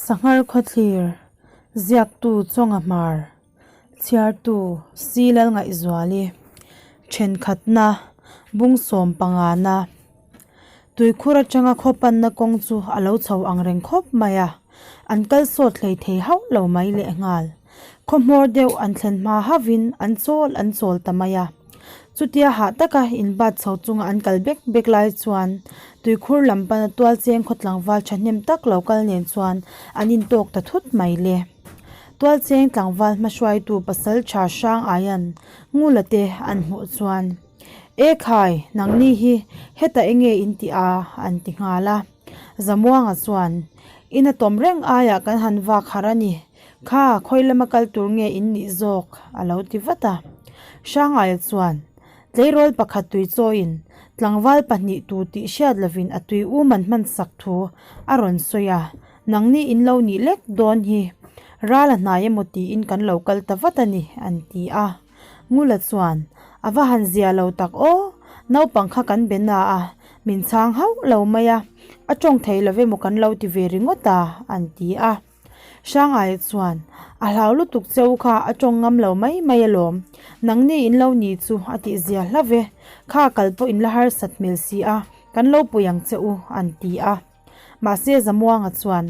Sanghar khawthlir, Ziaktu Chawnga Hmar, Chhiartu Silal Ngaihzuali, Thenkhatna, Bungsawm pangana, Tuikhur atanga khaw panna kawng chu a lo chho ang reng khawp mai a, an kal sawt hlei thei hauh lo mai lehnghal. Khaw hmawr deuh an thlen hma hauhin an chawl an chawl ta mai a. Chutia hah taka inbat chho chunga an kal bek bek lai chuan tuikhur lam pana tual cheng khaw tlangval thahnem tak lo kal nen chuan an intawk ta thut mai le. Tual cheng tlangval hmahruaitu pasal tha hrang aian Ngula te an hmuh chuan, E khai, nangni hi hetah enge in tih a? an ti nghal a. Zamuanga chuan, Ina tawm reng aiah kan han vak harh a ni. Kha, khawi lama kal tur nge in nih zawk? a lo ti vat a. Hrangaia chuan, Tleirawl pakhat tui chawiin tlangval pahnih tu tih hriat lovin a tui um an hman sak thu a rawn sawi a, nangni in lo nih lek dawn hi ral a hnai emaw tiin kan lo kal ta vat a ni, an ti a. Ngula chuan, A va han zia lo tak aw, naupang kha kan be na a, min chhang hauh lo mai a, a tawng thei lo emaw kan lo ti ve ringawt a, an ti a. Hrangaia chuan, A hlau lutuk che u kha a tawng ngam lo mai mai alawm. Nangni in lo ni chu a tih zia hla ve. Kha kal pawh in la harsat hmel si a, kan lo pui ang che u, an ti a. Mahse Zamuanga chuan,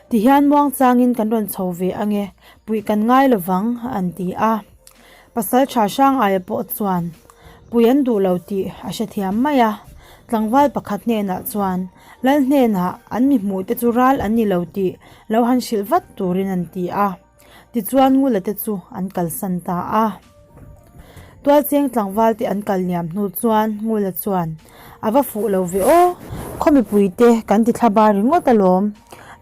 Tihian muangchangin kan rawn chho ve ange, puih kan ngai lovang, an ti a. Pasaltha Hrangaia pawh chuan pui an duh lo tih a hrethiam mai a, tlangval pakhat hnenah chuan Lal hnenah an mi hmuh te chu ral an ni lo tih lo han hrilh vat turin an ti a. Tichuan Ngula te chu an kalsan ta a. Tualcheng tlangval te an kal liam hnu chuan Ngula chuan a va fuh lo ve aw, khaw mipui te kan ti thla bar ringawt alawm,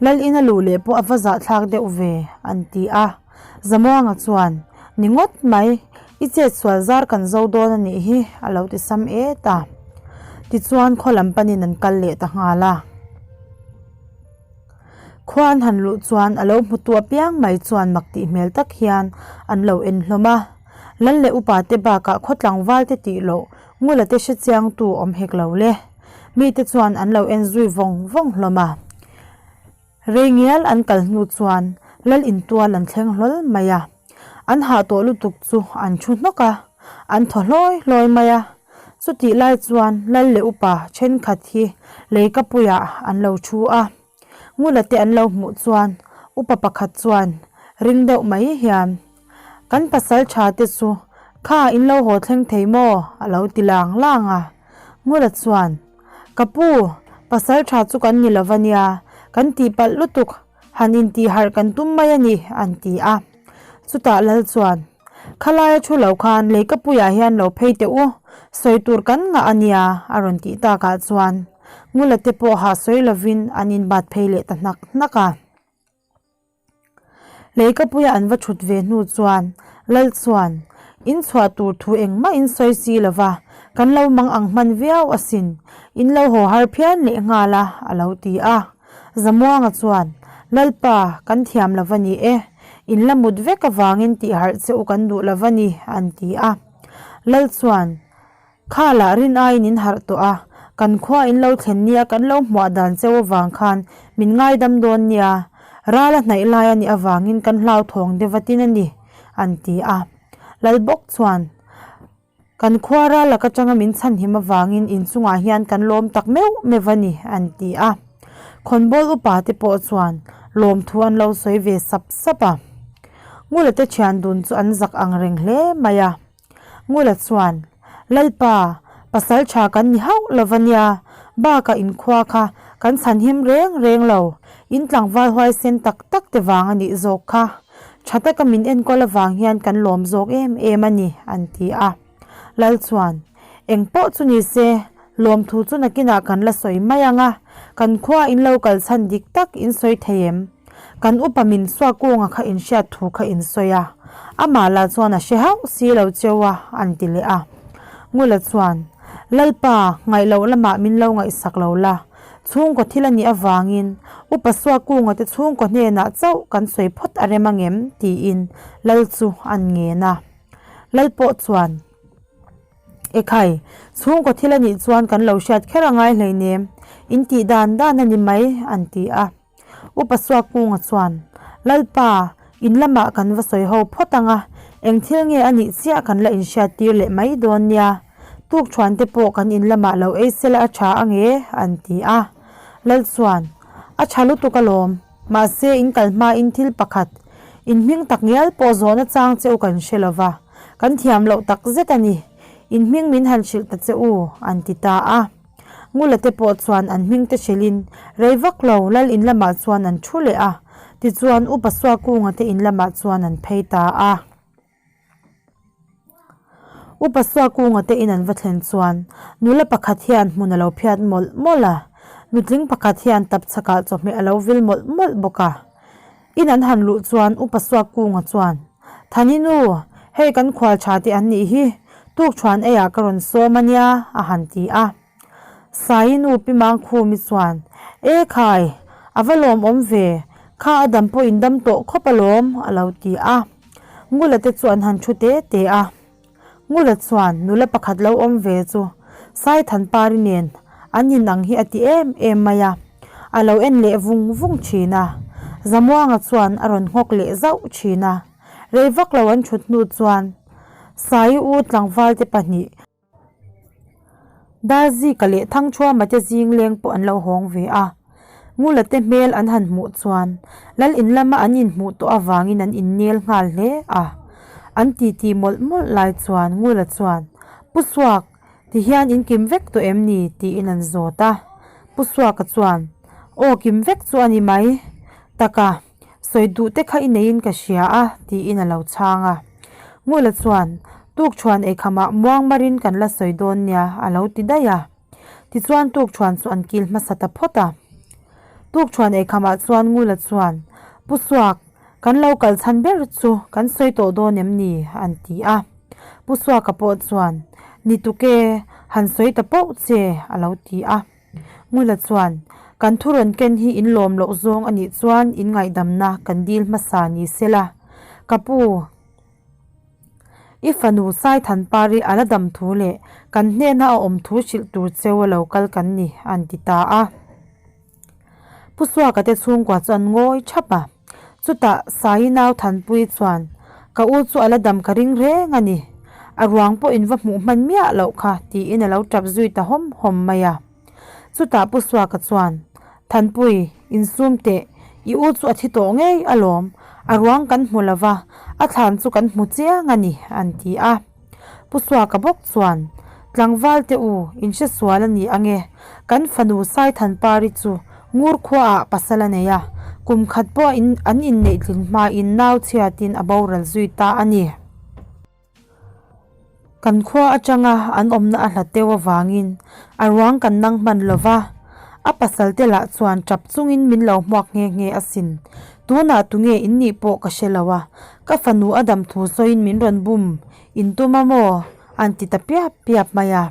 Lal ina luh leh pawh a va zahthlak deuh ve an ti a. Zamuanga chuan, Ni ngawt mai, i chet sual zar kan zo dawn a nih hi, a lo ti sam et a. Tichuan khaw lam panin an kal leh ta nghal a. Khua an han luh chuan a lo hmutu apiang mai chuan mak tih hmel tak hian an lo en hlawm a. Lal leh upa te bakah khaw tlangval te tih loh Ngula te hre chiangtu awm hek lo le. Mite chuan an lo en zui vawng vawng hlawm a. Rei ngial an kal hnu chuan Lal intual an thleng hlawl mai a, an hah tawh lutuk chu an thu hnawk a, an thaw hlawi hlawi mai a. Chutih lai chuan Lal leh upa thenkhat hi leikapuiah an lo thu a, Ngula te an lo hmuh chuan upa pakhat chuan ring deuh mai hian, Kan pasal tha te chu kha in lo haw thleng thei maw? a lo ti lang lang a. Ngula chuan, Ka pu, pasal tha chu kan ni lo va nia, kan tihpalh lutuk, han intihharh kan tum mai a ni, an ti a. Chutah Lal chuan, Khalaia thu lo khan leikapuiah hian lo phei teh u, sawi tur kan ngah a nia, a rawn tih takah chuan Ngula te pawh hah sawi lovin an inbat phei leh ta hnak hnak a. Leikapuia an va thut ve hnu chuan Lal chuan, In chhuah tur thu engmah in sawi si lo va, kan lo mang ang hman viau asin, in lo haw har phian leh nghal a, a lo ti a. Zamuanga chuan, Lalpa, kan thiam lo va ni e, in la mut vek avangin tihharh che u kan duh lo va ni, an ti a. Lal chuan, Kha lah rin aiin in harh tawh a, kan khua in lo thlen nia kan lo hmuah dan cheu avang khan min ngaidam dawn nia, ral a hnaih lai a nih avangin kan hlauthawng deuh vatin a ni, an ti a. Lal bawk chuan, Kan khua ral lak atanga min chhanhim avangin inchungah hian kan lawm tak meuh meuh a ni, an ti a. Khawnbawl upa te pawh chuan lawmthu an lo sawi ve sap sap a. Ngula te thian dun chu an zak ang reng hle mai a. Ngula chuan, Lalpa, pasal tha kan ni hauh lo va nia, bakah inkhua kha kan chhanhim reng reng lo, in tlangval huaisen tak tak te vang a nih zawk kha. Tha taka min enkawl avang hian kan lawm zawk em em a ni, an ti a. Lal chuan, Eng pawh chu ni se, lawmthu chu nakinah kan la sawi mai ang a, kan khua in lo kal chhan dik tak in sawi thei em? Kan upa min suak kunga kha in hriat thu kha in sawi a, amah lah chuan a hre hauh si lo cheu a, an ti leh a. Ngula chuan, Lalpa, ngaih loh lamah min lo ngaihsak lo la, chhungkaw thil a nih avangin upa suak kunga te chhungkaw hnenah chauh kan sawi phawt a rem angem? tiin Lal chu an ngen a. Lal pawh chuan, Ekhai, chhungkaw thil a nih chuan kan lo hriat kher a ngai hleinem, in tih dan dan a ni mai, an ti a. Upa Suakkunga chuan, Lalpa, in lamah kan va sawi ho phawt ang a, eng thil nge a nih chiah kan la inhriattir leh mai dawn nia. Tukthuan te pawh kan in lamah lo ei sela a tha ang e, an ti a. Lal chuan, A tha lutuk alawm, mahse in kal hmain thil pakhat, in hming tak ngial pawh zawhna chang che u kan hre lo va, kan thiam loh tak zet a ni. In hming min han hrilh ta che u, an ti ta a. Ngula te pawh chuan an hming te hrilhin rei vak lo lal in lamah chuan an thu leh a, tichuan Upa Suakunga te in lamah chuan an phei ta a. Upa Suakunga te in an va thlen chuan nula pakhat hian hmun a lo phiat mawlh mawlh a, nutling pakhat hian tapchhakah chawhmeh a lo vil mawlh mawlh bawk a. In an han luh chuan Upa Suakkunga chuan, Thani nu, hei kan khual tha te an nih hi, tukṭhuan eiah ka rawn sawm a nia, a han ti a. Sai nu Pi Mangkhumi chuan, E khai, a va lawmawm ve, kha a dam pawh in dam tawh khawp alawm, a lo ti a. Ngula te chu an han thu te te a. Ngula chuan nula pakhat lo awm ve chu Saithanpari nen an in ang hi a ti em em mai a, a lo en leh vung vung thin a. Zamuanga chuan a rawn nghawk leh zauh thin a. Rei vak lo an thut hnu chuan Sai u tlangval te pahnih, Darzika leh Thangthuama te zing leng pawh an lo hawng ve a. Ngula te hmel an han hmuh chuan Lal in lama an inhmuh tawh avangin an innel nghal hle a. An titi mawlh mawlh lai chuan Ngula chuan, Pu Suak, tihian in kim vek tawh em ni? tiin an zawt a. Pu Suaka chuan, Aw kim vek chu a ni mai. Taka, sawi duh te kha i neiin ka hria a, tiin a lo chhang a. Ngula chuan, Tukṭhuan eikhamah muangmarin kan la sawi dawn nia, a lo ti daih a. Tichuan tukṭhuan chu an kil hmasa ta phawt a. Tukṭhuan eikhamah chuan Ngula chuan, Pu Suak, kan lo kal chhan ber chu kan sawi tawh dawn em ni? an ti a. Pu Suaka pawh chuan, Ni tuk e, han sawi ta poh che, a lo ti a. Ngula chuan, Kan thu rawn ken hi in lawm loh zawng a nih chuan in ngaihdamna kan dil hmasa ni sela. Ka pu, I fanu Saithanpari a la dam thu leh kan hnena a awm thu hrilh tur cheu a lo kal kan ni, an ti ta a. Pu Suaka te chhungkua chu an ngawi thap a. Chutah Sai nau Thanpui chuan, Ka u chu a la dam ka ring reng a ni. A ruang pawh in va hmuh hman miah loh kha, tiin a lo tap zui ta hawm hawm mai a. Chutah Pu Suaka chuan, Thanpui, insum teh, i u chu a thi tawh ngei alawm, a ruang kan hmu lo va, a thlan chu kan hmu chiang a ni, an ti a. Pu Suaka bawk chuan, Tlangval te u, in hre sual a ni ang e, kan fanu Saithanpari chu Ngur khuaah pasal a nei a, kum khat pawh an inneih tlin hmain nau chhiatin a boral zui ta a ni. Kan khua atanga an awmna a hlat deuh avangin a ruang kan nang hman lo va, a pasal te lah chuan tap chungin min lo hmuak nghe nghe asin. Tunah tunge in nih pawh ka hre lo a, ka fanu a dam thu sawiin min rawn bum in tum a maw? an ti ta piap piap mai a.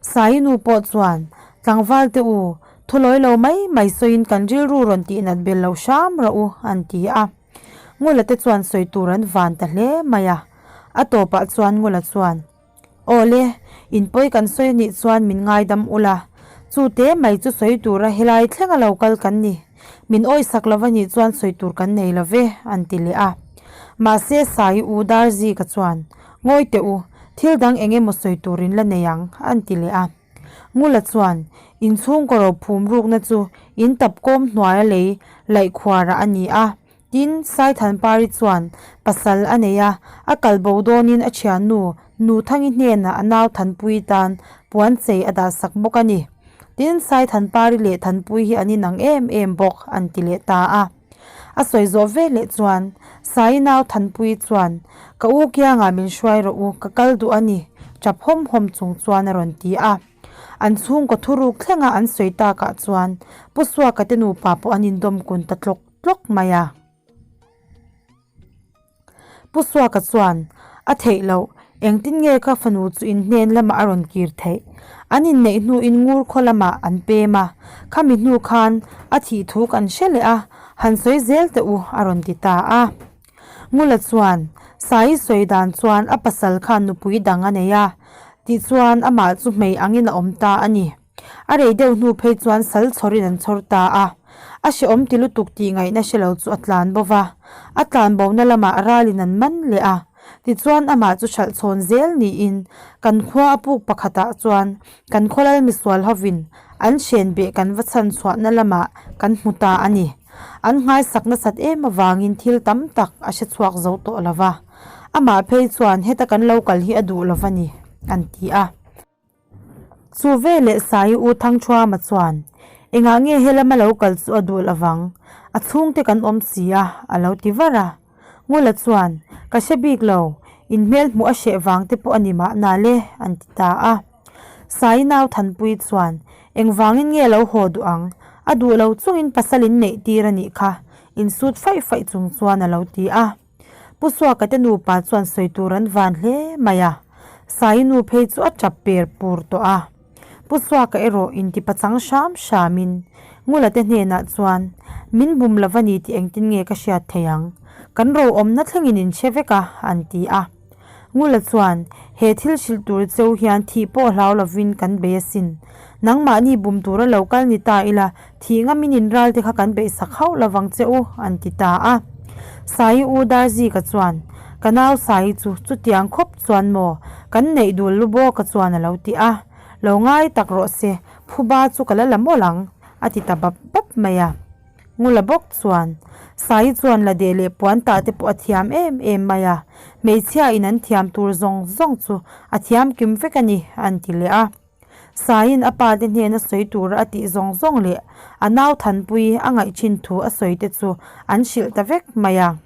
Sai nu pawh chuan, Tlangval te u, thulawi lo mai mai sawiin kan rilru rawn tihnat bel lo hram rawh u, an ti a. Ngula te chuan sawi tur an van ta hle mai a, a tawpah chuan Ngula chuan, Aw le, in pawi kan sawi anih chuan min ngaidam ula, chu te mai chu sawi tura helai thleng a lo kal kan ni, min awisak lo anih chuan sawi tur kan nei lo ve, an ti leh a. Mahse Sai u Darzika chuan, Ngawi teh u, thil dang eng emaw sawi tur in la nei ang, an ti leh a. Ngula chuan, In chhungkaw ro phum rukna chu in tap kawm hnuaia lei laih khuarah a ni a. Tin, Saithanpari chuan pasal a nei a, a kal bo dawnin a thiannu Nuthangi hnenah a nau Thanpui tan puan chei a dahsak bawk a ni. Tin, Saithanpari leh Thanpui hi an inang em em bawk, an ti leh ta a. A sawi zawh ve leh chuan, Sai nau Thanpui chuan, Ka u kiangah min hruai rawh u, ka kal duh a ni, tap hawm hawm chung chuan a rawn ti a. An chhungkaw thuruk thlenga an sawi takah chuan Pu Suaka te nupa pawh an indawm kun ta tlawk tlawk mai a. Pu Suaka chuan, A theih loh, engtin nge ka fanu chu in hnen lamah a rawn kir theih? An inneih hnuin ngur khaw lamah an pem a, khami hnu khan a thih thu kan hre leh a, han sawi zel teh u, a rawn ti ta a. Ngula chuan, Sai sawi dan chuan a pasal khan nupui dang a nei a, tichuan amah chu hmei angin a awm ta a ni. A rei deuh hnu phei chuan sal chhawrin an chhawr ta a. A hrehawm ti lutuk tih ngaihna hre lo chu a tlan bo va, a tlan bona lamah ralin an man leh a. Tichuan amah chu hralh chhawn zel niin kan khua a puk pakhatah chuan kan khawlal misual hovin an hren beh kan va chhan chhuahna lamah kan hmu ta a ni. An nghaisak nasat em avangin thil tam tak a hre chhuak zo tawh lo va, amah phei chuan heta kan lo kal hi a duh lo va ni, an ti a. Chu veleh Sai U Thangthuama chuan, Engah nge helama lo kal chu a duh lo vang? A chhungte kan awm si a, a lo ti var a. Ngula chuan, Ka hre bik lo, in hmel hmuh a hreh vang te pawh a ni mahna le, an ti ta a. Sai nau Thanpui chuan, Engvangin nge lo haw duh ang? A duh lo chungin pasal in neih tir a nih kha, insut faih faih chung chuan a lo ti a. Pu Suaka te nupa chuan sawi tur an van hle mai a, Sai nu phei chu a tap per pur tawh a. Pu Suaka erawh inti pachang hram hramin Ngula te hnenah chuan, Min bum lo va ni tih engtin nge ka hriat thei ang? Kan ro awmna thlengin in hre vek a, an ti a. Ngula chuan, He thil hrilh tur cheu hian thih pawh hlau lovin kan bei asin. Nangmahni bum tura lo kal ni ta ila, thih ngamin in ral te kha kan beihsak hauh lovang che u, an ti ta a. Sai U Darzika chuan, Ka nau Sai chu chutiang khawp chuan maw, kan neih dul lu bawka chuan a lo ti a. Lo ngai tak rawh se, phuba chu ka la la mawlh ang, a ti ta bap bap mai a. Ngula bawk chuan, Sai chuan la deh leh puan tah te pawh a thiam em em mai a, hmeichhia in an thiam tur zawng zawng chu a thiam kim vek a ni, an ti leh a. Saiin a pa te hnena sawi tura a tih zawng zawng leh a nau thanpui a ngaih thin thu a sawi te chu an hrilh ta vek mai a.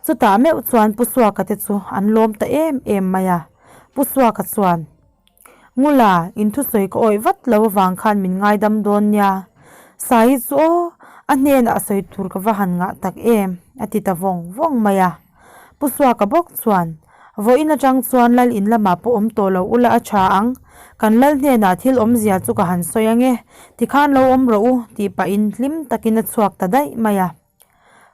Chutah meuh chuan Pu Suaka te chu an lawm ta em em mai a, Pu Suaka chuan, Ngula, in thusawi ka awih vat lo avang khan min ngaidam dawn nia. Sai chu aw, a hnenah sawi tur ka va han ngah tak em, a ti ta vawng vawng mai a. Pu Suaka bawk chuan, Vawiin atang chuan lal in lamah pawh awm tawh lo ula a tha ang. Kan lal hnenah thil awmzia chu ka han sawi ange, tikhan lo awm rawh u, tih pahin hlim takin a chhuak ta daih mai a.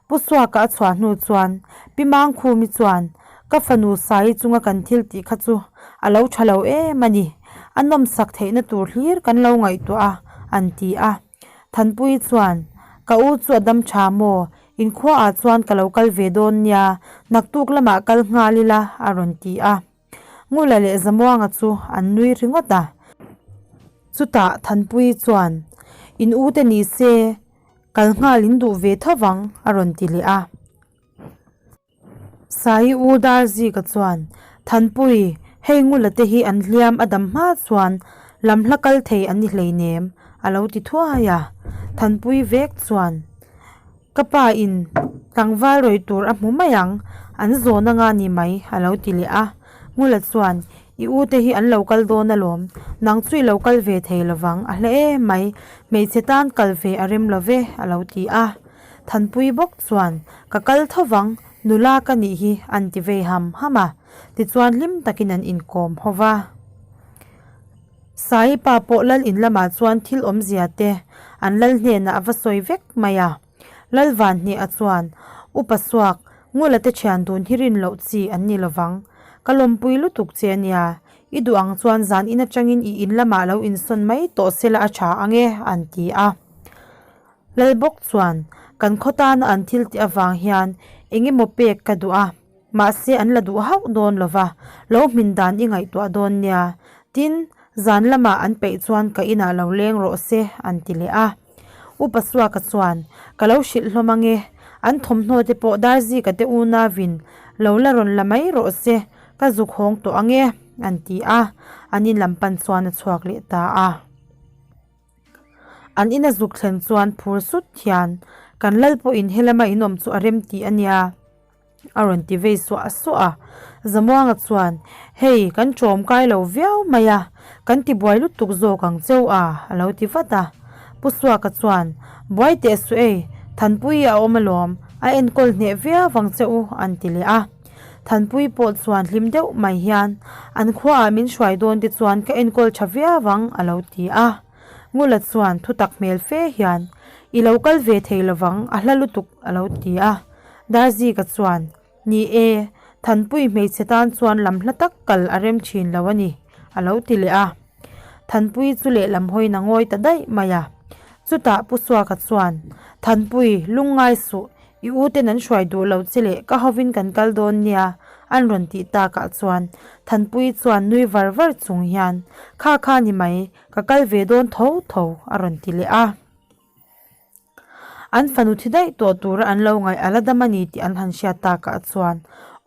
Pu Suaka a chhuah hnu chuan Pi Mangkhumi chuan, Ka fanu Sai chunga kan thil tih kha chu a lo tha lo em a ni, a nawmsak theihna tur hlir kan lo ngaihtuah a, an ti a. Thanpuii chuan, Ka u chu a dam tha maw? Inkhuaah chuan ka lo kal ve dawn nia, naktuk lamah kal nghal ila, a rawn ti a. Ngula leh Zamuanga chu an nui ringawt a. Chutah Thanpuii chuan, In u te ni se, Kal nghal in duh ve tho vang, a rawn ti leh a. Sai U Darzika chuan, Thanpui, hei Ngula te hi an hliam a dam hma chuan lam hla kal thei an ni hleinem, a lo ti thuai a. Thanpui vek chuan, Ka pa in tlangval rawih tur a hmu mai ang, an zawn anga ni mai, a lo ti leh a. Ngula chuan, I u te hi an lo kal dawn alawm, nang chu i lo kal ve thei lovang, a hla em mai, hmeichhe tan kal ve a rem lo ve, a lo ti a. Thanpui bawk chuan, Ka kal tho vang, nula ka nih hi, an ti vei ham ham a. Tichuan hlim takin an inkawm ho va. Sai pa pawh lal in lamah chuan thil awmzia te an lal hnenah a va sawi vek mai a. Lal Vanhneha chuan, Upa Suak, Ngula te thian dun hi rin loh chi an ni lovang. Ka lawmpui lutuk che a nia. I duh ang chuan zan in atangin i in lamah lo insawn mai tawh sela a tha ang e, an ti a. Lal bawk chuan, Kan khaw tana an thil tih avang hian eng emaw pek ka duh a, mahse an la duh hauh dawn lo va, lo hmin dan i ngaihtuah dawn nia. Tin, zan lamah an peih chuan ka inah lo leng rawh se, an ti leh a. Upa Suaka chuan, Ka lo hrilh hlawm ange, an thawmhnaw te pawh Darzika te unauin lo la rawn la mai rawh se, ka zuk hawng tawh ange, an ti a, an in lam pan chuan a chhuak leh ta a. An ina zuk thlen chuan phur sut hian, Kan lal pawhin helama in awm chu a rem tih a nia. A rawn ti vei suah suah a, Zamuanga chuan, Hei, kan ṭawm kai lo viau mai a, kan ti buai lutuk zawk ang cheu a, a lo ti vat a. Pu Suaka chuan, Buai teh suh ei, Thanpuii a awm alawm, a enkawl hneh viau vang che u, an ti leh a. Thanpuii pawh chuan hlim deuh mai hian, An khuaah min hruai dawn te chuan ka enkawl ṭha viau ang, a lo ti a. Ngula chuan thutak hmel fe hian, I lo kal ve thei lovang, a hla lutuk, a lo ti a. Darzika chuan, Ni e, Thanpui hmeichhe tan chuan lam hla tak kal a rem thin lo a ni, a lo ti leh a. Thanpui chu lehlam hawiin a ngawi ta daih mai a. Chutah Pu Suaka chuan, Thanpui, lungngai suh, i u ten an hruai duh lo che leh ka hovin kan kal dawn nia, an rawn tih takah chuan Thanpui chuan nui var var chung hian, Kha kha ni mai, ka kal ve dawn tho tho, a rawn ti leh a. An fanu thi daih tawh tura an lo ngaih a la dam a ni tih an han hriat takah chuan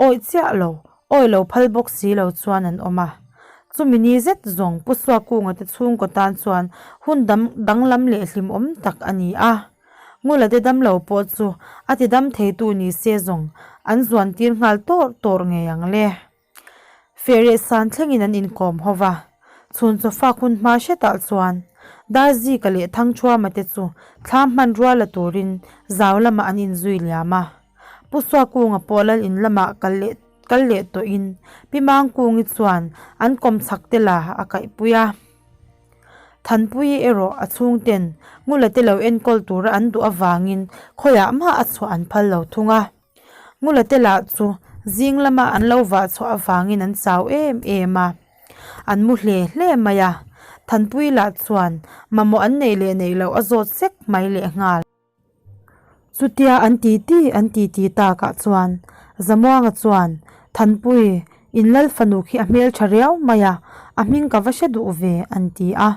awih chiah lo, awih lo phal bawk si lo chuan an awm a. Chumi ni zet zawng Pu Suakunga te chhungkaw tan chuan hun dam danglam leh hlimawm tak a ni a. Ngula te damlo pawh chu a ti dam theitu ni se zawng an zuan tir nghal tawr tawr ngei ang le. Fehreh san thlengin an inkawm ho va, chhun chawfak hun hma hretah chuan Darzika leh Thangthuama te chu thlam hmanrua la turin zau lamah an inzui liam a. Pu Suakunga pawh lal in lamah kal leh kal leh tawhin Pi Mangkungi chuan an kawm chhak te la a kaihpui a. Thanpuii erawh a chhungten Ngula te lo enkawl tura an duh avangin khawiah mah a chhuah an phal lo thung a. Ngula te lah chu zing lama an lo vah chhuah avangin an chau em em a, an mu hle hle mai a, Thanpui lah chuan mamawh an neih leh neih loh a zawt sek mai leh nghal. Chutia an ti ti an ti ti takah chuan Zamuanga chuan Thanpui in lal fanu khi a hmeltha riau mai a, a hming ka va hre duh ve an ti a.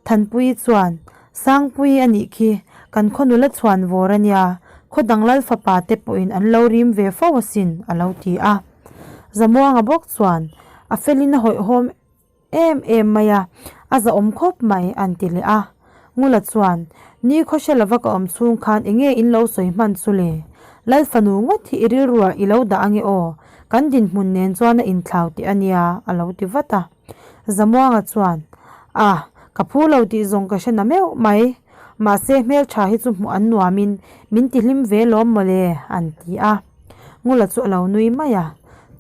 Thanpui chuan Sangpui a nih khi, kan khaw nula chhuan vawr a nia, khaw dang lal fapa te pawhin an lo rim ve fo asin, a lo ti a. Zamuanga bawk chuan, A felin a hawihhawm em em mai a, a zahawm khawp mai, an ti leh a. Ngula chuan, Ni khaw hre lova ka awm chhung khan enge in lo sawi hman chu le? Lal fanu ngawt hi i rilruah i lo dah ange aw, kan dinhmun nen chuan a inthlau teh a nia, a lo ti vat a. Zamuanga chuan, Ah, ka phu lo tih zawng ka hre na meuh mai. Mahse hmeltha hi chu hmuh an nuamin min ti hlim ve lawm mawle, an ti a. Ngula chu a lo nui mai a.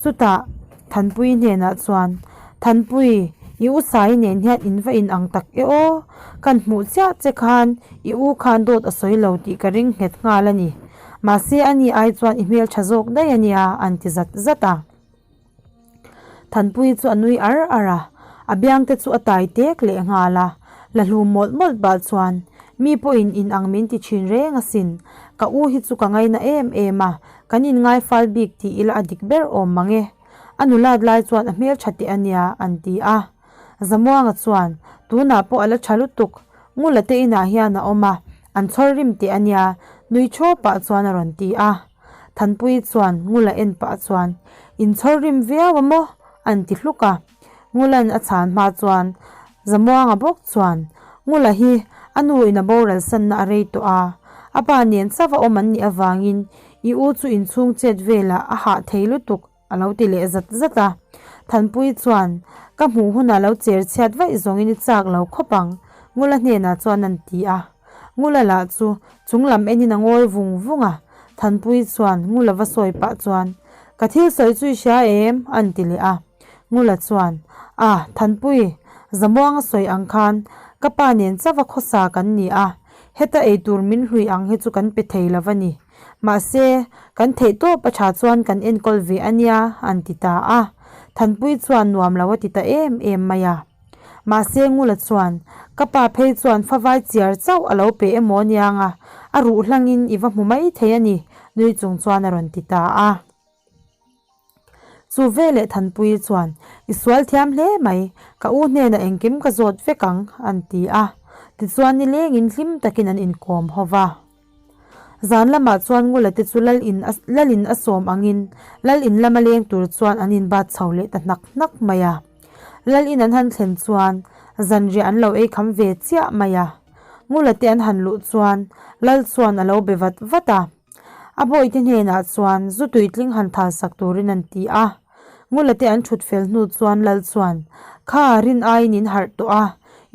Chutah Thanpui hnenah chuan, Thanpui, i u Sai nen hian in va in ang tak e aw. Kan hmuh chiah che khan i u khan dawt a sawi lo tih ka ring nghet nghal a ni. Mahse ani ai chuan i hmeltha zawk daih a nia, an ti zat zat a. Thanpui chu a nui ar ar a, a biang te chu a tai tek leh nghal a, la hlum mawlh mawlh pah chuan mi pawhin in ang min ti thin reng asin, ka u hi chu ka ngaina em em a, kan in ngai fal bik tih ila a dik ber awm mang e, a nulat lai chuan a hmeltha teh a nia an ti a. Zamuanga chuan tunah pawh a la tha lutuk, Ngula te inah hian a awm a, an chhawr rim teh a nia nui thaw pah chuan a rawn ti a. Thanpuii chuan Ngula en pah chuan, In chhawr rim viau a maw? an ti hluk a. Ngula'n a chhan hma chuan Zamuanga bawk chuan, Ngula hi a nu in a boral sanna a rei tawh a, a pa nen chauh a awm an nih avangin i u chu inchhung chet velah a hah thei lutuk a lo ti leh zat zat a. Thanpuii chuan, Ka hmuh hunah lo cher chhiat vaih zawngin i chak lo khawp ang, Ngula hnenah chuan an ti a. Ngula lah chu chung lam enin a ngawi vung vung a, Thanpuii chuan Ngula va sawi pah chuan, Ka thil sawi chu i hria em? an ti leh a. Ngula chuan, A, Thanpui, Zamuanga sawi ang khan ka pa nen chauha khawsa kan ni a, heta eitur min hlui ang hi chu kan pe thei lo va ni. Mahse, kan theih tawp a tha chuan kan enkawl ve a nia, an ti ta a. Thanpui chuan nuam lo a ti ta em em mai a. Mahse Ngula chuan, Ka pa phei chuan favai chiar chauh a lo pe emaw aniang a, a ruh hlangin i va hmu mai thei a ni, nui chung chuan a rawn ti ta a. Chu veleh Thanpuii chuan, I sual thiam hle mai, ka u hnenah engkim ka zawt vek ang, an ti a. Tichuan nilengin hlim takin an inkawm ho va. Zan lamah chuan Ngula te chu lal in lal in a sawm angin lal in lama leng tur chuan an inbat chho leh ta hnak hnak mai a. Lal in an han thlen chuan zanriah an lo ei kham ve chiah mai a. Ngula te an han luh chuan lal chuan a lo be vat vat a. A bawihte hnenah chuan zu tuitling han thal sak turin an ti a. Ngula te an thut fel hnu chuan lal chuan, Kha rin aiin in harh tawh a,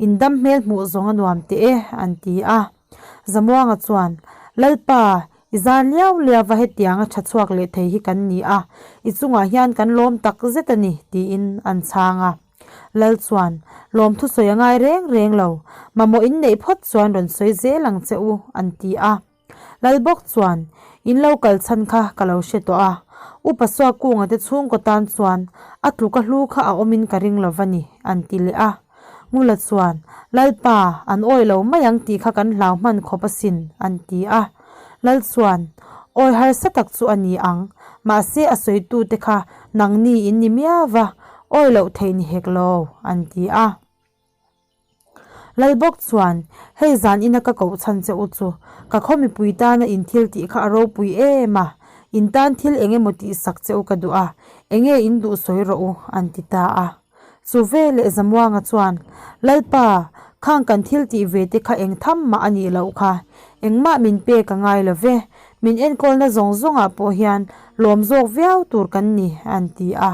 in dam hmel hmuh zawng a nuam teh e, an ti a. Zamuanga chuan, Lalpa, i zar liau liau va hetianga tha chhuak leh thei hi kan ni a, i chungah hian kan lawm tak zet a ni, tiin an chhang a. Lal chuan, Lawmthu sawi a ngai reng reng lo, mamawh in neih phawt chuan rawn sawi zel ang che u, an ti a. Lal bawk chuan, In lo kal chhan kha ka lo hre tawh a, Upa Suakunga te chhungkaw tan chuan a tluka hlu kha a awmin ka ring lo va ni, an ti leh a. Ngula chuan, Lalpa, an awih lo mai ang tih kha kan hlau hman khawp asin, an ti a. Lal chuan, Awi harsa tak chu a ni ang, mahse a sawitute kha nangni in ni miau va, awi loh theih ni hek lo, an ti a. Lal bawk chuan, Hei zan ina ka koh chhan che u chu, ka khaw mipui tana in thil tih kha a ropui em a, in tan thil eng emaw tih sak che u ka duh a, enge in duh sawi rawh u, an ti ta a. Chu veleh Zamuanga chuan, Lalpa, khang kan thil tih ve te kha eng tham mah a nih loh kha, engmah min pek a ngai lo ve, min enkawlna zawng zawngah pawh hian lawm zawk viau tur kan ni, an ti a.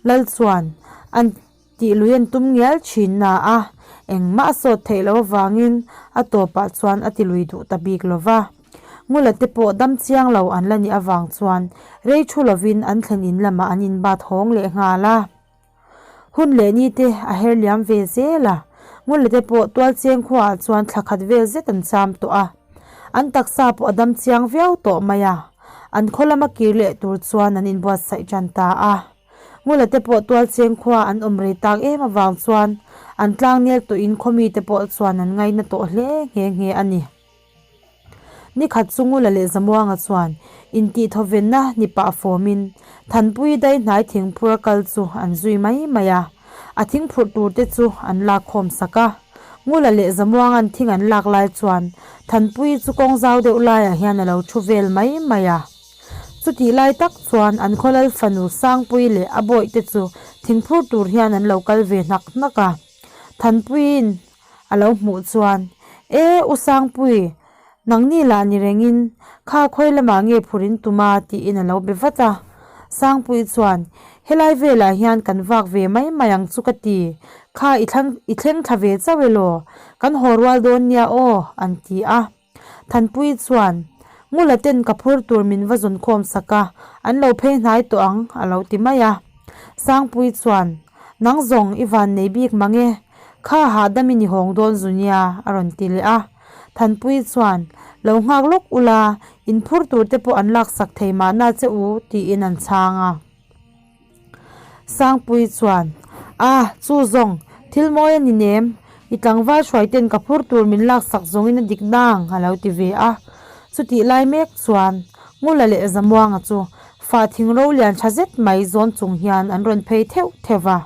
Lal chuan, An. Tih lui an tum ngial thin na a, engmah a sawt theih loh avangin a tawpah chuan a ti lui duh ta bik lo va. Ngula te pawh dam chiang lo an la nih avang chuan rei thu lovin an thlen in lamah an inbat hawng leh nghal a. Hun leh ni te a her liam ve zel a, Ngula te pawh tualcheng khuaah chuan thla khat vel zet an cham tawh a. An taksa pawh a dam chiang viau tawh mai a, an khaw lama kir leh tur chuan an inbuatsaih tan ta a. Ngula te pawh tualcheng khua an awm rei tak em avang chuan an tlangnel tawhin khawmi te pawh chuan an ngaina tawh hle nghe nghe a ni. Nikhat chu Ngula leh Zamuanga chuan intihthawvenna ni pah fawmin Thanpui dai hnai thingphur a kal chu an zui mai mai a, a thingphurh tur te chu an lak khawm sak a. Ngula leh Zamuanga'n thing an lak lai chuan Thanpui chu kawng zau deuh laiah hian a lo thu vel mai mai a. Chutih lai tak chuan an khawlal fanu Sangpui leh a bawihte chu thingphur tur hian an lo kal ve hnak hnak a. Thanpuiin a lo hmuh chuan, E U Sangpui, nangni lah ni rengin kha khawi lamah nge phur in tum a? tiin a lo be vat a. Sangpui chuan, Helai velah hian kan vak ve mai mai ang chu ka ti, kha i thlang i thleng thla ve chauh elaw? Kan haw rual dawn nia aw, an ti a. Thanpui chuan, Ngula ten ka phur tur min va zawn khawm sak a, an lo phei hnai tawh ang, a lo ti mai a. Sangpui chuan, Nang zawng i van nei bik mang e, kha hahdam in i hawng dawn zu nia, a rawn ti leh a. Thanpui chuan, Lo nghak lawk ula, in phur tur te pawh an laksak thei mahna che u, tiin an chhang a. Sangpui chuan, A, chu zawng, thil mawi a ni nem, i tlangval hruaiten ka phur tur min laksak zawngin a dik nang, a lo ti ve a. Chutih lai mek chuan, Ngula leh Zamuanga chu fah thing ro lian tha zet mai zawn chung hian an rawn phei theuh theuh va.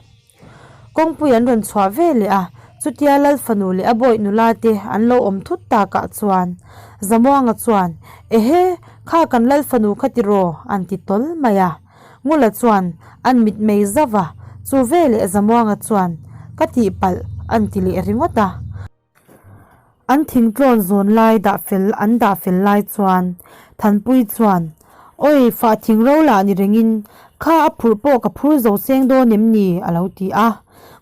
Kawngpui an rawn chhuah ve leh a, chutia Lal fanu leh a bawih nula te an lo awm thut takah chuan Zamuanga chuan, Ehe, kha kan Lal fanu kha tiraw? an ti tawl mai a. Ngula chuan an mitmei zauh a, chu veleh Zamuanga chuan, Ka tihpalh, an ti leh ringawt a. An thingtlawn zawn lai dah fel an dah fel lai chuan Thanpui chuan, Awi, fah thing ro lah ni rengin kha a phurh pawh ka phur zo seng dawn em ni? a lo ti a.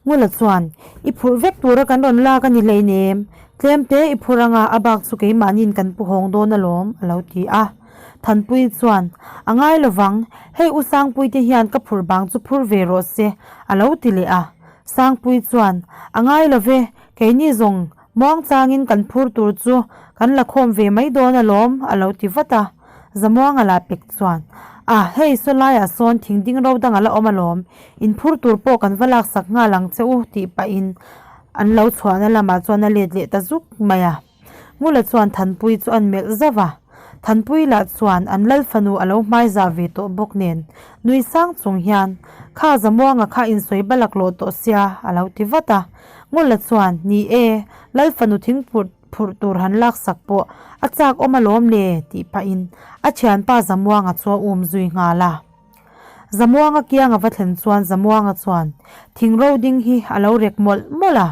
Ngula chuan, I phurh vek tura kan rawn lak a ni hleinem, tlem te i phur anga a bak chu keimahniin kan pu hawng dawn alawm, a lo ti a. Thanpui chuan, A ngai lovang, hei U Sangpuite hian ka phurh bang chu phur ve rawh se, a lo ti leh a. Sangpui chuan, A ngai love, Keini zawng muang changin kan phur tur chu kan la khawm ve mai dawn alawm, a lo ti vat a. Zamuanga lah pek chuan, A, hei saw laiah sawn thing ding ro dang a la awm alawm, in phur tur pawh kan va laksak nghal ang che u, tih pahin an lo chhuahna lamah chuan a let leh ta zuk mai a. Ngula chuan Thanpui chu an melh zauh a, Thanpui lah chuan an lal fanu a lo hmaizah ve tawh bawk nen nui sang chung hian, Kha Zamuanga kha insawi balak lawh tawh sia, a lo ti vat a. Ngula chuan, Ni e, lal fanu thing phurh phurh tur han laksak pawh a chak awm alawm le, tih pahin a thianpa Zamuanga chu a um zui nghal a. Zamuanga kiang a va thlen chuan Zamuanga chuan thing ro ding hi a lo rek mawlh mawlh a.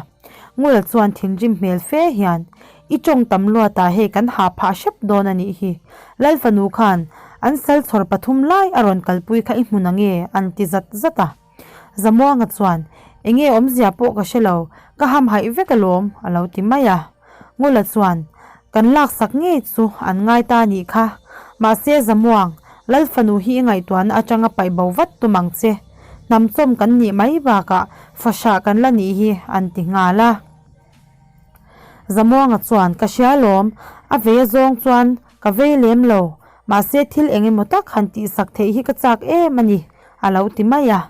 Ngula chuan thinrim hmel fe hian, I tawng tam luatah hei kan hah phah hrep dawn a nih hi. Lal fanu khan an sal chhawr pathum lai a rawn kalpui kha i hmu nange? an ti zat zat a. Zamuanga chuan, Enge awmzia pawh ka hre lo, ka hamhaih vek alawm, a lo ti mai a. Ngula chuan, Kan laksak ngei chu an ngai ta nih kha. Mahse Zamuang, Lal fanu hi i ngaihtuahna atanga paih bo vat tum ang che. Hnam chawm kan nih mai bakah fahrah kan la nih hi an ti nghal a. Zamuanga chuan, Ka hria alawm, a vei a zawng chuan ka vei lem lo. Mahse thil eng emaw tak han tihsak theih hi ka chak em a ni, a lo ti mai a.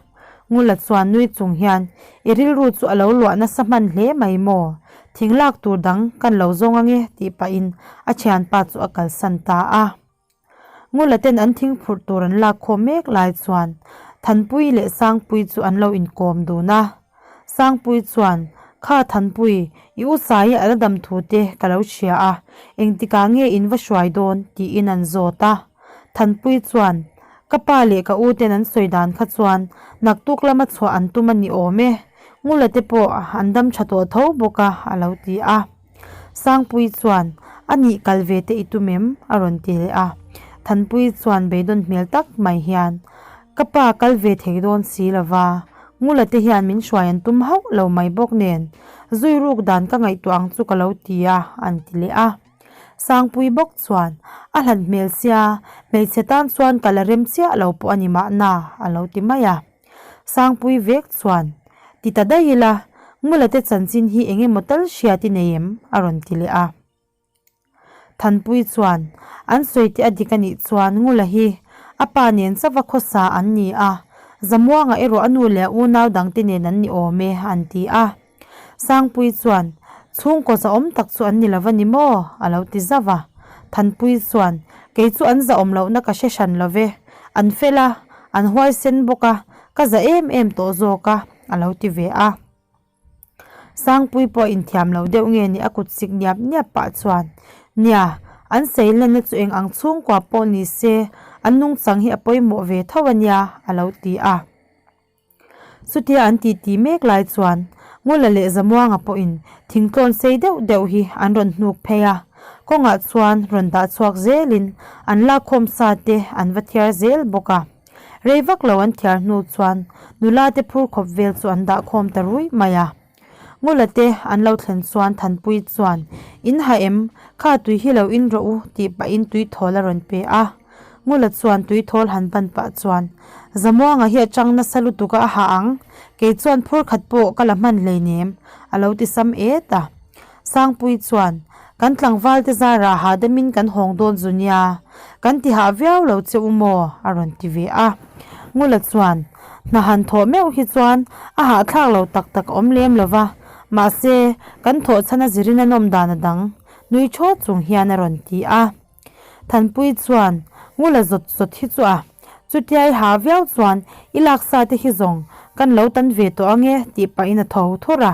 Ngula chuan nui chung hian, I rilru chu a lo luah nasa hman hle mai maw? Thing lak tur dang kan lo zawng ange tih pahin a thianpa chu a kalsan ta a. Ngula ten an thing phurh tur an lak khawm mek lai chuan Thanpui leh Sangpui chu an lo inkawm dun a. Sangpui chuan, Kha Thanpui, i u Saia a la dam thu te ka lo hria a, engtikah nge in va hruai dawn? tiin an zawt a. Thanpui chuan, Ka pa leh ka u ten an sawi dan kha chuan naktuk lama chhuah an tum a ni awm e, Ngula te pawh an dam tha tawh tho bawk a, a lo ti a. Sangpui chuan, A nih kal ve te i tum em? a rawn ti leh a. Thanpui chuan beidawn hmel tak mai hian, Ka pa kal ve thei dawn si lo va, Ngula te hian min hruai an tum hauh lo mai bawk nen, zui ruk dan ka ngaihtuah ang chu ka lo ti a, an ti leh a. Sangpui bawk chuan, A hlat hmel sia, hmeichhe tan chuan ka la rem chiah lo pawh a ni mahna, a lo ti mai a. Sangpui vek chuan, Ti ta daih ila, Ngula te chanchin hi eng emaw tal hriat i nei em? a rawn ti leh a. Thanpui chuan, An sawi te a dik a nih chuan Ngula hi a pa nen chauha khawsa an ni a, Zamuanga erawh a nu leh a unau dangte nen an ni awm e, an ti a. Sangpui chuan, Chhungkaw zahawm tak chu an ni lo va ni maw? a lo ti zauh a. Thanpui chuan, Kei chu an zahawm lohna ka hre hran lo ve. An fel a, an huaisen bawk a, ka za em em tawh zawk a, a lo ti ve a. Sangpui pawh inthiam lo deuh nge ni a kut sik niap niap pah chuan, Nia, an seilenna chu eng ang chhungkua pawh ni se, an nungchang hi a pawimawh ve tho a nia, a lo ti a. Chutia an titi mek lai chuan Ngula leh Zamuanga pawhin thingtlawn sei deuh deuh hi an rawn hnuk phei a, kawngah chuan rawn dah chhuak zelin an lakkhawm sa te an va thiar zel bawk a. Rei vak lo an thiar hnu chuan nula te phur khawp vel chu an dah khawm ta rui mai a. Ngula te an lo thlen chuan Thanpui chuan, In ha em? Kha tui hi lo in rawh u tih pahin tui thawl a rawn pe a. Ngula chuan tui thawl han ban pah chuan, Zamuanga hi a chang nasa lutuk a a ha ang, kei chuan phur khat pawh ka la hman hleinem, a lo ti sam et a. Sangpui chuan, Kan tlangval te zarah hahdamin kan hawng dawn zu nia, kan ti hah viau lo che u maw? a rawn ti ve a. Ngula chuan, Hna han thawh meuh hi chuan a hahthlak lo tak tak a awm lem lo va, mahse, kan thawh chhan a zirin a nawm dan a dang, nui thawt chung hian a rawn ti a. Thanpui chuan, Ngula zawt zawt hi chu a, chutia i ha viau chuan i laksa te hi zawng kan lo tan ve tawh ange tih pahin a tho thur a,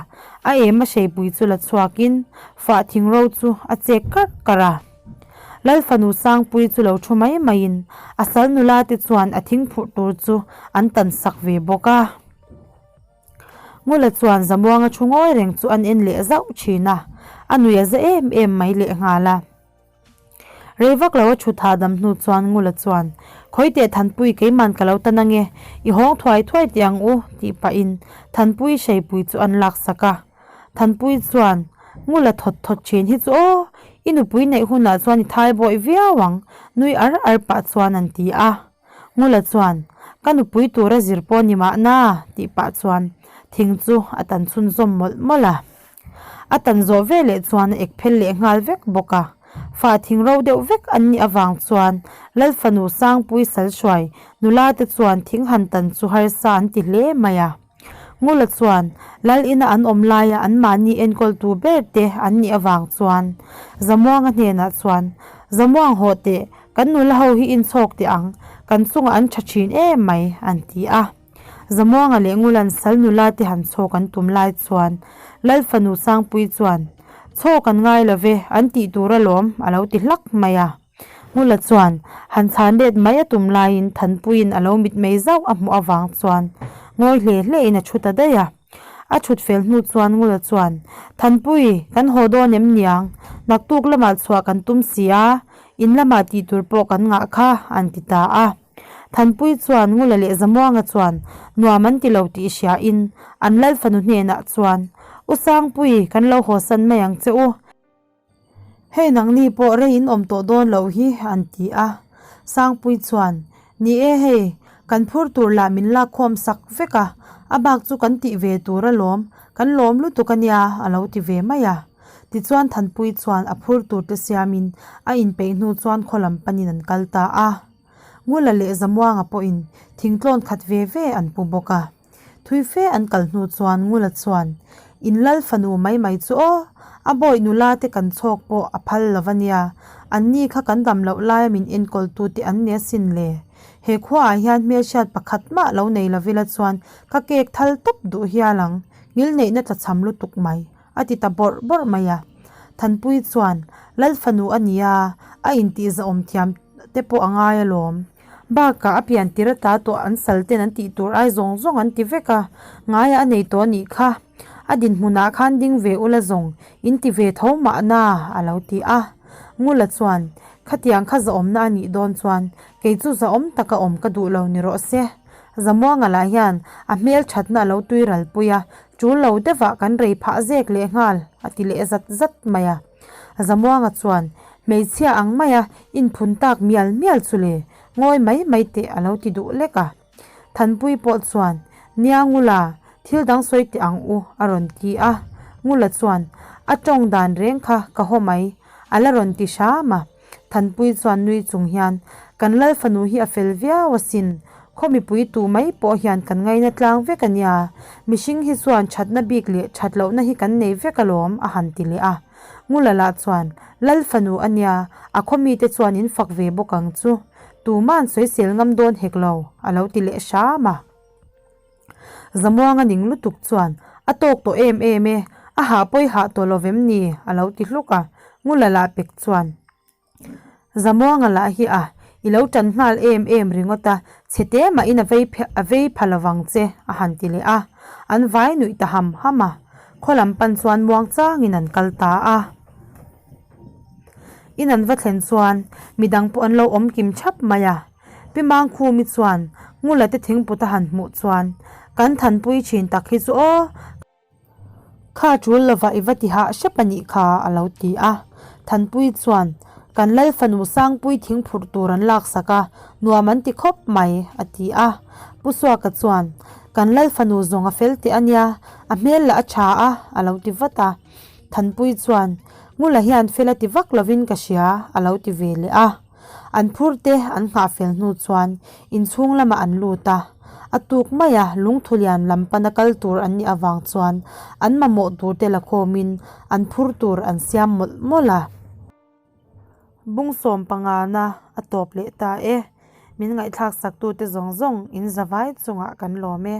a em a hreipui chu la chhuakin fah thing ro chu a chek karh karh a. Lal fanu Sangpui chu lo thu mai maiin a sal nula te chuan a thing phurh tur chu an tan sak ve bawk a. Ngula chuan Zamuanga thu ngawi reng chu an en leh zauh thin a, a nui a za em em mai lehnghal a. Rei vak lo a thut hahdam hnu chuan Ngula chuan, Khawi teh Thanpui keiman ka lo tan ange, i hawng thuai thuai teh ang u, tih pahin Thanpui hreipui chu an laksak a. Thanpui chuan, Ngula thawt thawt thin hi chu aw, i nupui neih hunah chuan i thai bawih viau ang, nui ar ar pah chuan an ti a. Ngula chuan, Ka nupui tura zir pawh ni mahna, tih pah chuan thing chu a tan chhunzawm mawlh mawlh a. A tan zawh ve leh chuan a ek phel leh nghal vek bawk a. Fah thing ro deuh vek an nih avang chuan Lal fanu Sangpui Salhruai nula te chuan thing han tan chu harsa an ti hle mai a. Ngula chuan Lal ina an awm laia anmahni enkawltu ber te an nih avang chuan Zamuanga hnenah chuan, Zamuang hawh teh, kan nula ho hi inchhawk teh ang, kan chungah an tha thin em mai, an ti a. Zamuanga leh Ngulan sal nula te han chhawk an tum lai chuan Lal fanu Sangpui chuan, Chhawk an ngai lo ve, an tih tur alawm, a lo ti hlak mai a. Ngula chuan han chhan let mai a tum laiin Thanpuiin a lo mitmei zauh a hmuh avang chuan ngawi hle hlein a thu ta daih a. A thut fel hnu chuan Ngula chuan, Thanpui, kan haw dawn em niang? Naktuk lamah chhuah kan tum si a, in lamah tih tur pawh kan ngah kha, an ti ta a. Thanpui chuan Ngula leh Zamuanga chuan nuam an ti lo tih hriain an Lal fanu hnenah chuan, U Sangpui, kan lo hawsan mai ang che u. Hei nangni pawh rei in awm tawh dawn loh hi, an ti a. Sangpui chuan, Ni e hei, kan phur tur lah min lakkhawm sak vek a, a bak chu kan tih ve tur alawm, kan lawm lutuk a nia, a lo ti ve mai a. Tichuan Thanpui chuan a phur tur te siamin a inpeih hnu chuan khaw lam panin an kal ta a. Ngula leh Zamuanga pawhin thingtlawn khat ve ve an pu bawk a. Thui fe an kal hnu chuan Ngula chuan, In lal fanu mai mai chu aw, a bawih nula te kan chhawk pawh a phal lo va nia, anni kha kan dam loh laia min enkawl tu te an ni asin le. He khuaah hian hmelhriat pakhat mah lo nei lovila chuan ka kek thal tawp duh hial ang, ngilneihna tlachham lutuk mai, a ti ta bawrh bawrh mai a. Thanpui chuan, Lal fanu a nia, a intihzahawm thiam te pawh a ngai alawm. Bakah a pian tir ata tawh an sal ten an tih tur ai zawng zawng an ti vek a, ngaiah a nei tawh a nih kha. A dinhmunah khan ding ve ula zawng, in ti ve tho mahna a lo ti a. Ngula chuan, Khatiang kha zahawmna a nih dawn chuan kei chu zahawm taka awm ka duh lo ni rawh se. Zamuanga lah hian a hmel thatna a lo tui ral pui a, tul lo deuhah kan rei phah zek lehnghal a ti leh zat zat mai a. Zamuanga chuan, Hmeichhia ang maia inphun tak mial mial chu le, ngawi mai mai teh a lo ti duh lek a. Thanpui pawh chuan, Nia Ngula, thil dang sawi teh ang u a rawn ti a. Ngula chuan, A tawng dan reng kha ka haw mai, a la rawn ti hram a. Thanpui chuan nui chung hian, Kan lal fanu hi a fel viau asin, khaw mipui tu mai pawh hian kan ngaina tlang vek a nia, mihring hi chuan thatna bik leh that lohna hi kan nei vek alawm a han ti leh a. Ngula lah chuan, Lal fanu a nia, a khaw mite chuan in fak ve bawk ang chu, tuma'n sawisel ngam dawn hek lo, a lo ti leh hram a. Zamuanga ning lutuk chuan, A tawk tawh em em e, a hah pawi hah tawh lo vem ni? a lo ti hluk a, Ngula lah pek chuan, Zamuanga lah hi a, i lo tan nghal em em ringawt a, chhe te mahin a vei a vei pha lovang che, a han ti leh a, an vai nuih ta ham ham a, khaw lam pan chuan muang changin an kal ta a. In an va thlen chuan midang pawh an lo awm kim thap mai a. Pi Mangkhumi chuan Ngula te thingput a han hmuh chuan, Kan thanpui thin tak hi chu aw, kha tul lovah i va ti hah hrep a nih kha a lo ti a. Thanpui chuan, Kan Lal fanu Sangpui thingphurh tur an laksak a, nuam an ti khawp mai a ti a. Pu Suaka chuan, Kan Lal fanu zawng a fel teh a nia, a hmel lah a tha a a lo ti vat a. Thanpui chuan, Ngula hian fel a ti vak lovin ka hria a lo ti ve leh a. An phur te an nghah fel hnu chuan inchhung lamah an lut a, a tuk maia lungthu lian lam pana kal tur an nih avang chuan an mamawh tur te la khawmin an phur tur an siam mawlh mawlh a. Bungsawm pangana a tawp leh ta e, min ngaihthlak sak tute zawng zawng in zavai chungah kan lawm e.